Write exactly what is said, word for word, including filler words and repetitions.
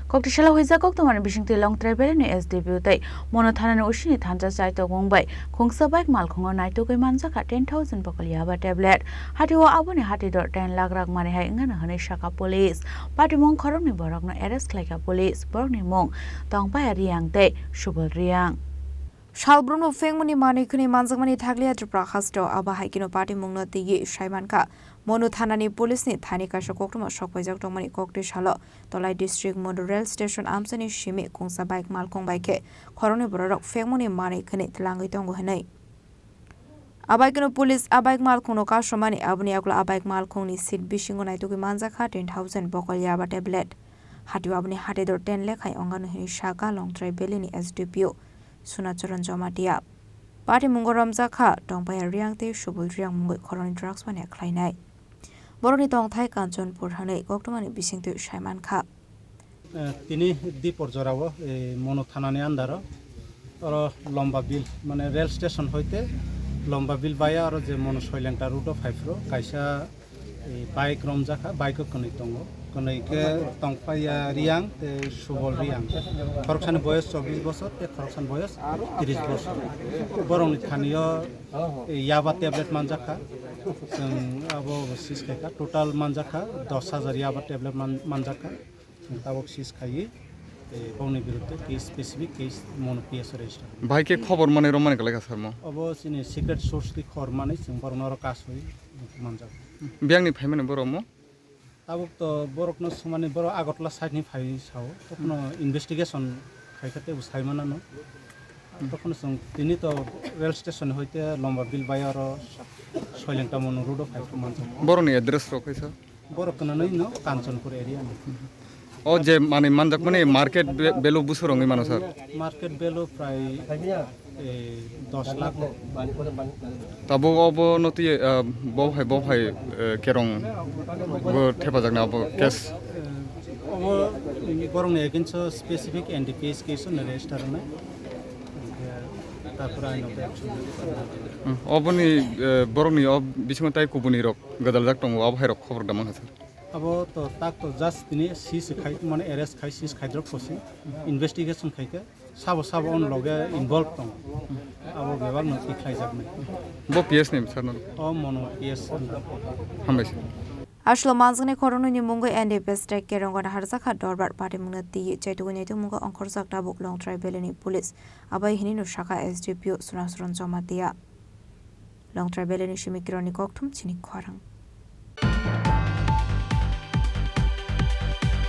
Koktisalo huijak koktwmani bisingtwi Longtrai Valley ni S D P O tei Mono Thana ni usini thansa chaitok wng bai khungsa bike malkhungo naitugwi manjakha ten thousand bokol yaba tablet. Hatio aboni hati dor ten lakh rak mani hai wngano hwnwi sakha police. Patimung khoroknwi borokno arrest khlaikha police. Borokni mung Tongpaya Riang tei Subol Riang. Salbrumno phengmani manwi khwnwi manjakmani thakliya Tripura hasteo, abo hai kheno patimungno twiwi saimankha. Mono thanani police ni thani kaisa koktwma sokpaijak tongmani koktwi salo Tolai district Mono rail station amchaini simi khungsa bike malkhung bai khe khoroknwi bororok phengmani manwi khwnwi twlangwi tongo hwnwi. Abai kheno police a bike malkhungno kasomani, aboni yagulo a bike malkhungni seat bisingo naitugwi manjakha ten thousand bokol yaba tablet. Hatio aboni hati dor ten lekhai ongano hwnwi sakha Longtrai Valley ni S D P O Sunacharan Jamatia. Patimungo romjakha Tongpaya Riang tei Subol Riang mungwi khoroknwi drugs mania khlainai. Borokni tongthai Kanchanpur hwnwi koktwmani bisingtwi saimankha. Eh, tini Dipor jorao, eh, Mono thanani andaro, oro Lomba Bill, mane rail station hoite Lomba Bill baya oro je Mono Soilengta route o phaiphuru kaisa, eh, bike romjakha, bike o kwnwi tongo, kwnwi khe Tongpaya Riang tei Subol Riang, khoroksani boyos chobbish bosor tei khoroksani boyos tris bosor. Borokni thanio, eh, yaba tablet manjakha, chwng abo seize khaikha, total manjakha dos hajar yaba tablet man-, manjakha. Tabok seize khaiwi, eh, bongni biruddhe case, specific case Mono P S register. Bahai khe khobor manwi romani kwlai kha sir mo? Obo chini secret source ni khobor manwi chwng borokno oro kasui manjak. Biyangni phaimani borok mo? Tabok to borokno swmani borok Agartala side ni phai sao. Tokno investigation khaikha tei bo sai manano. Tokno chwng tini to rail station hoite Lomba Bill bai oro Soilengta Mono road o phai manjak. Borokni address rok khe sir? Borok kwnanwi no Kanchanpur area ni. O je mani manjakmani market be-, value busu rongwi mano sir? Market value prai, eh, dos lakh. Tabuk obo no twi, eh, bo hai, bo hai, eh, kerong bo thepajakna abo case. Eh, obo borokni against o specific N D P S case no register wngnai. Tarpore aino action. Hmm, oboni, eh, borokni o bisingo tai kubuni rok gadaljak tongo, abo hai rok khobor da mankha sir? Abo to tak to just tini seize khai, mane arrest khai, seize khai drop kosi, investigation khai khe sabo sabo on loge involve tong. Abo bebak no tikhlai jak nai. Bo P S ni sir no? O Mono P S under. Hambai sir. Aslo manjaknai khoroknwi ni mungwi N D P S tei Kerongo naharjakha Dorbar patimungno twi chaitugwi naitukmungo ongkhorjak tabuk Longtrai Valley ni police. Abai hinwi no sakha S D P O Sunacharan Jamatia. Longtrai Valley ni simi Kiron ni kokthum chini khorang.